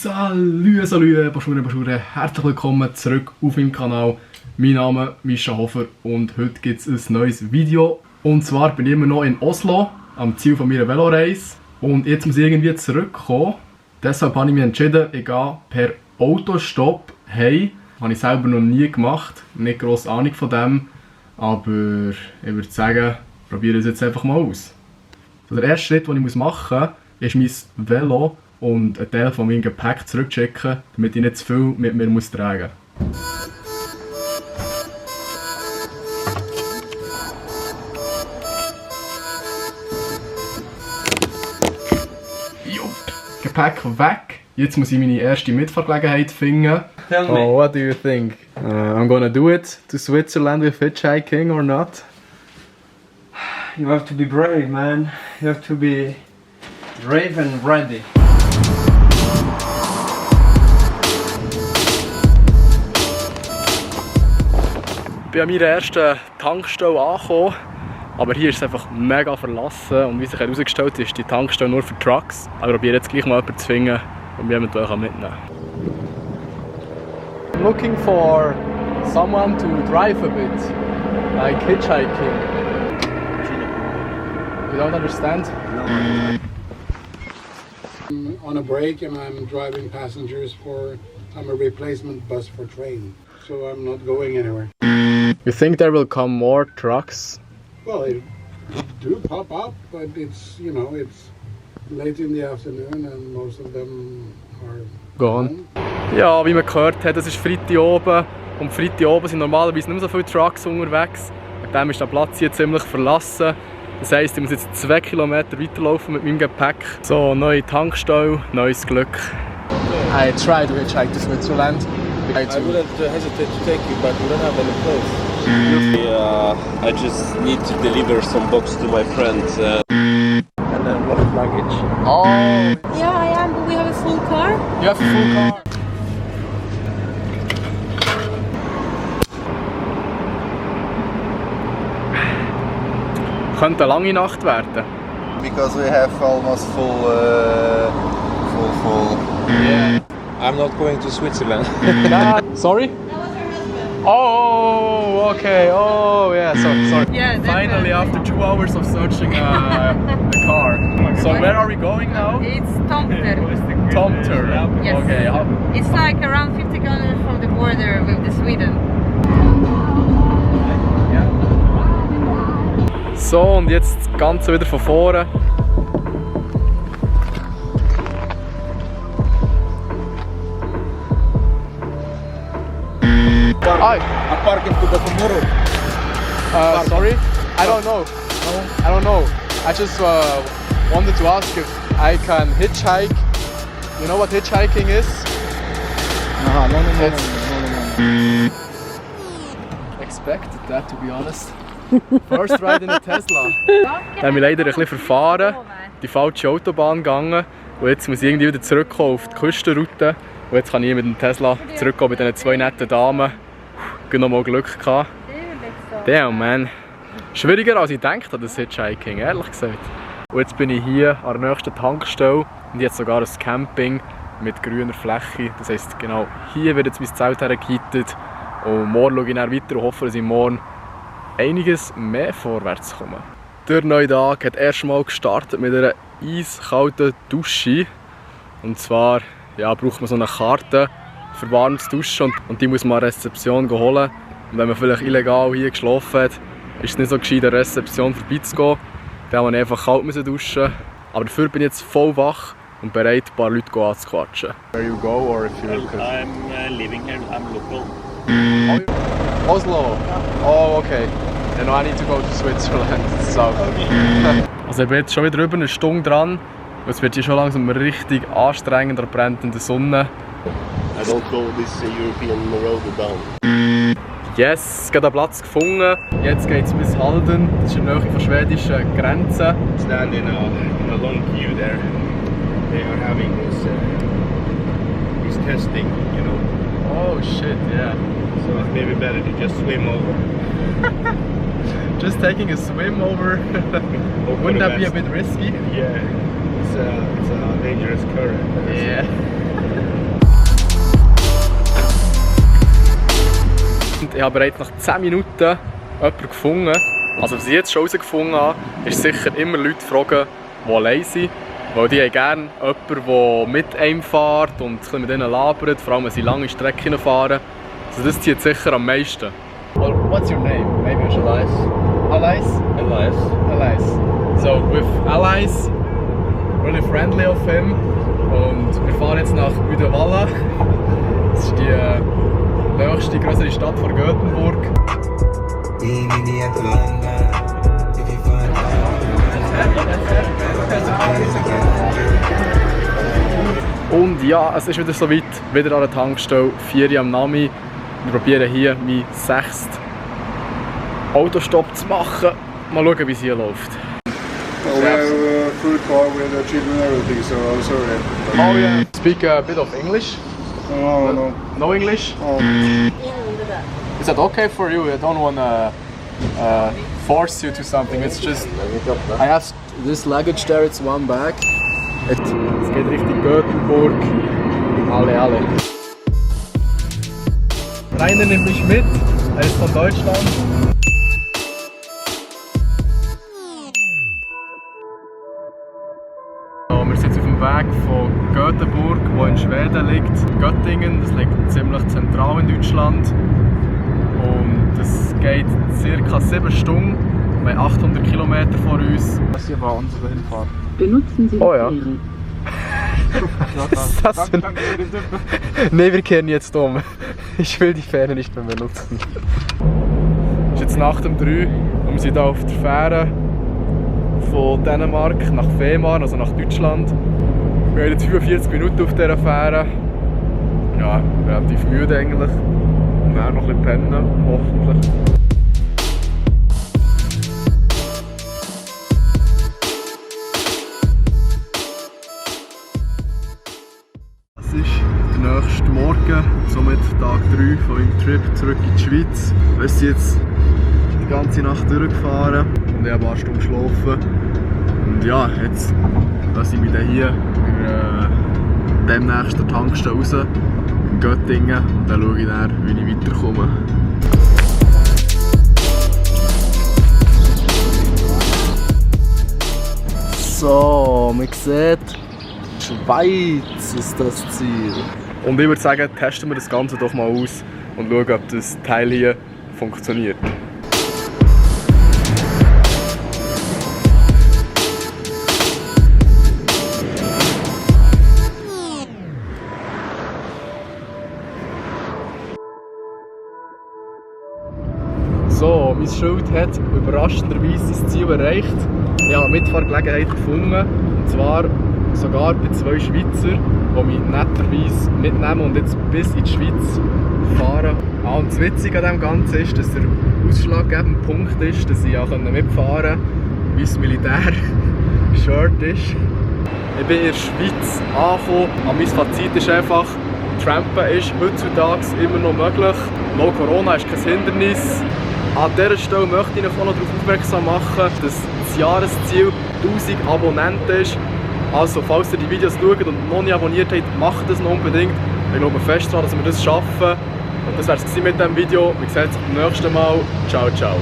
Salut, Bonjour, herzlich willkommen zurück auf meinem Kanal. Mein Name ist Mischa Hofer und heute gibt es ein neues Video. Und zwar bin ich immer noch in Oslo, am Ziel von meiner Veloreise. Und jetzt muss ich irgendwie zurückkommen. Deshalb habe ich mich entschieden, ich gehe per Autostopp heim. Das habe ich selber noch nie gemacht, nicht grosse Ahnung von dem. Aber ich würde sagen, probiere es jetzt einfach mal aus. Also der erste Schritt, den ich machen muss, ist mein Velo und einen Teil von meinem Gepäck zurückchecken, damit ich nicht zu viel mit mir tragen muss. Gepäck weg. Jetzt muss ich meine erste Mitfahrgelegenheit finden. Oh, what do you think? I'm gonna do it to Switzerland with hitchhiking or not? You have to be brave, man. You have to be brave and ready. Ich bin an meiner ersten Tankstelle angekommen, aber hier ist es einfach mega verlassen und wie sich herausgestellt ist die Tankstelle nur für Trucks. Aber ich probiere jetzt gleich mal jemanden zu finden, der mich eventuell mitnehmen kann. I'm looking for someone to drive a bit, like hitchhiking. You don't understand? No. I'm on a break and I'm driving passengers I'm a replacement bus for train, so I'm not going anywhere. You think there will come more trucks? Well, it do pop up, but it's, you know, it's late in the afternoon and most of them are gone. Ja, wie man gehört hat, es ist Freitag oben und Freitag oben sind normalerweise nicht mehr so viele Trucks unterwegs. Mit dem ist der Platz hier ziemlich verlassen. Das heisst, ich muss jetzt 2 Kilometer weiterlaufen mit meinem Gepäck. So, neue Tankstelle, neues Glück. I tried to hitchhike to Switzerland. I wouldn't hesitate to take you, but we don't have any place. I just need to deliver some box to my friends and a lot of luggage. Oh! Yeah, I am, but we have a full car. You have a full car? Könnte eine lange Nacht werden. Because we have almost full. Yeah. I'm not going to Switzerland. Sorry? That was her husband. Oh, okay. Oh, yeah. Sorry. Yeah, Finally, after 2 hours of searching a car. So where are we going now? It's Tomter. Tomter. Yes. Okay. It's like around 50 kilometers from the border with the Sweden. So, und jetzt das Ganze wieder von vorne. Hi. I'm parking to the tomorrow. Sorry? I don't know. No? I don't know. I just wanted to ask if I can hitchhike. You know what hitchhiking is? no. Expected that, to be honest. First ride in a Tesla. Da haben wir leider ein bisschen verfahren, die falsche Autobahn gegangen und jetzt muss ich irgendwie wieder zurückkommen auf die Küstenroute. Und jetzt kann ich mit dem Tesla zurückkommen mit diesen 2 netten Damen. Ich habe noch mal Glück gehabt. Damn, man. Schwieriger als ich gedacht habe, das Hitchhiking, ehrlich gesagt. Und jetzt bin ich hier an der nächsten Tankstelle und jetzt sogar ein Camping mit grüner Fläche. Das heisst, genau hier wird jetzt mein Zelt hergeheitet. Und morgen schaue ich dann weiter und hoffe, dass ich morgen einiges mehr vorwärts komme. Der neue Tag hat erstmal gestartet mit einer eiskalten Dusche. Und zwar braucht man so eine Karte für warmes Duschen und die muss man an der Rezeption holen. Und wenn man vielleicht illegal hier geschlafen hat, ist es nicht so gescheit, an der Rezeption vorbeizugehen. Dann muss man einfach kalt duschen. Aber dafür bin ich jetzt voll wach und bereit, ein paar Leute anzuquatschen. Where you go or if you I'm living here, I'm local. Oslo? Oh, okay. Then I need to go to Switzerland. So. Also ich bin jetzt schon wieder über eine Stunde dran. Und es wird hier schon langsam richtig anstrengend, brennt in der Sonne. I don't go this European road down. Yes, gerade einen Platz gefunden. Jetzt geht es bis Halden. Das ist in der Nähe der schwedischen Grenze. Stand in a long queue there. They are having this testing, you know. Oh shit, yeah. So it's maybe better to just swim over. Just taking a swim over. Wouldn't that be a bit risky? Yeah, it's a dangerous current. Yeah. ich habe bereits nach 10 Minuten jemanden gefunden. Also was ich jetzt schon herausgefunden habe, ist sicher immer Leute fragen, die allein sind. Weil die haben gerne jemanden, der mit einem fährt und mit ihnen labert, vor allem wenn sie lange Strecken fahren. Also das zieht sicher am meisten. Well, what's your name? Maybe it's Elias. Elias? Elias. Elias. So with Elias, really friendly of him. Und wir fahren jetzt nach Uddevalla. Das ist die nächste größere Stadt von Göteborg. Und ja, es ist wieder soweit, wieder an der Tankstelle, 4 Uhr am Nami. Wir probieren hier meinen 6. Autostopp zu machen. Mal schauen, wie es hier läuft. We have a fruit bar with children and everything, so I'm sorry. Oh yeah. Speak a bit of English? No, no. No English? Oh. Is that okay for you? I don't want to force you to something. It's just I asked this luggage there. It's one bag. Es geht Richtung Göteborg. Alle. Rainer nimmt mich mit. Er ist von Deutschland. Wir sind jetzt auf dem Weg von Göteborg, wo in Schweden liegt. Göttingen, das liegt ziemlich zentral in Deutschland. Und es geht ca. 7 Stunden. Wir haben 800 Kilometer vor uns. Das hier war unsere Hinfahrt. Benutzen Sie die Fähre. Was ist das denn? Nein, wir kehren jetzt um. Ich will die Fähre nicht mehr benutzen. Es ist jetzt nach dem 3 und wir sind hier auf der Fähre von Dänemark nach Fehmarn, also nach Deutschland. Wir haben jetzt 45 Minuten auf dieser Fähre. Ja, relativ müde eigentlich. Und dann noch ein bisschen pennen, hoffentlich. Es ist der nächste Morgen, somit Tag 3 von meinem Trip zurück in die Schweiz. Wir sind jetzt die ganze Nacht durchgefahren und ich habe ein paar Stunden geschlafen. Und ja, jetzt lasse ich mich dann hier demnächst der Tankstelle raus, in Göttingen, und dann schaue ich dann, wie ich weiterkomme. So, man sieht, die Schweiz ist das Ziel. Und ich würde sagen, testen wir das Ganze doch mal aus und schauen, ob das Teil hier funktioniert. So, mein Schild hat überraschenderweise sein Ziel erreicht. Ich habe eine Mitfahrgelegenheit gefunden, und zwar sogar bei 2 Schweizer, die mich netterweise mitnehmen und jetzt bis in die Schweiz fahren. Und das Witzige an dem Ganzen ist, dass der ausschlaggebende Punkt ist, dass ich auch mitfahren konnte, wie das Militär-Shirt ist. Ich bin in der Schweiz angekommen, aber mein Fazit ist einfach, Trampen ist heutzutage immer noch möglich. No Corona ist kein Hindernis. An dieser Stelle möchte ich euch auch noch darauf aufmerksam machen, dass das Jahresziel 1000 Abonnenten ist. Also falls ihr die Videos schaut und noch nicht abonniert habt, macht das noch unbedingt. Ich glaube fest daran, dass wir das schaffen. Und das war es mit diesem Video. Wir sehen uns beim nächsten Mal. Ciao, ciao.